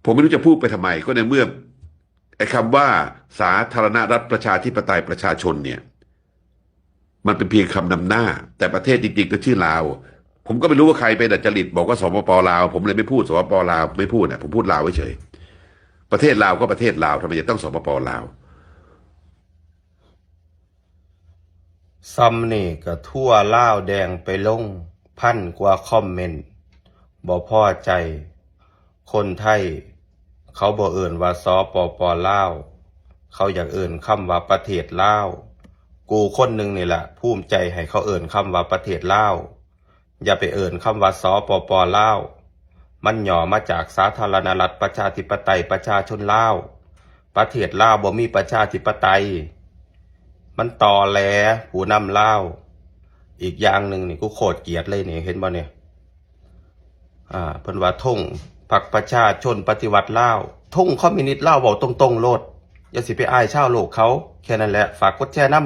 ผมไม่รู้จะพูดไปทำไม ก็ในเมื่อไอ้คำว่าสาธารณรัฐประชาธิปไตยประชาชนเนี่ย มันเป็นเพียงคำนำหน้า แต่ประเทศจริงๆก็ชื่อลาว ผมก็ไม่รู้ว่าใครไปดัดจริตบอกว่า สปป ลาว ผมเลยไม่พูด สปป ลาว ไม่พูดนะ ผมพูดลาวเฉยๆ ประเทศลาวก็ประเทศลาว ทำไมจะต้อง สปป ลาว ຊ່ຳນີ້ກໍທົ່ວລາວແດງໄປລົງພັນກວ່າຄອມເມັນ ບໍ່ພໍໃຈ. ຄົນໄທເຂົາບໍ່ເອີ້ນວ່າ ສປປ ລາວ, ເຂົາຢາກເອີ້ນຄຳວ່າປະເທດລາວ. ກູຄົນໜຶ່ງນີ້ລະ ພູມໃຈໃຫ້ເຂົາເອີ້ນຄຳວ່າປະເທດລາວ. ຢ່າໄປເອີ້ນຄຳວ່າ ສປປ ລາວ, ມັນຫຍໍ້ມາຈາກສາທາລະນະລັດ ປະຊາທິປະໄຕ ປະຊາຊົນລາວ. ປະເທດລາວບໍ່ມີປະຊາທິປະໄຕ. ມັນຕໍແຫຼ ຜູ້ນຳລາວ. ອີກຢ່າງໜຶ່ງນີ້ ກູໂຄດກຽດເລີຍນີ້ ເຫັນບໍ່ນີ້? ອ່າ ເພິ່ນວ່າ ທົ່ງພັກປະຊາຊົນປະຕິວັດລາວ, ທົ່ງຄອມມິວນິດລາວ ເວົ້າຕົງໆໂລດ, ຢ່າຊິໄປອາຍຊາວໂລກເຂົາ. ແຄ່ນັ້ນແຫຼະ, ຝາກກົດແຊນຳ.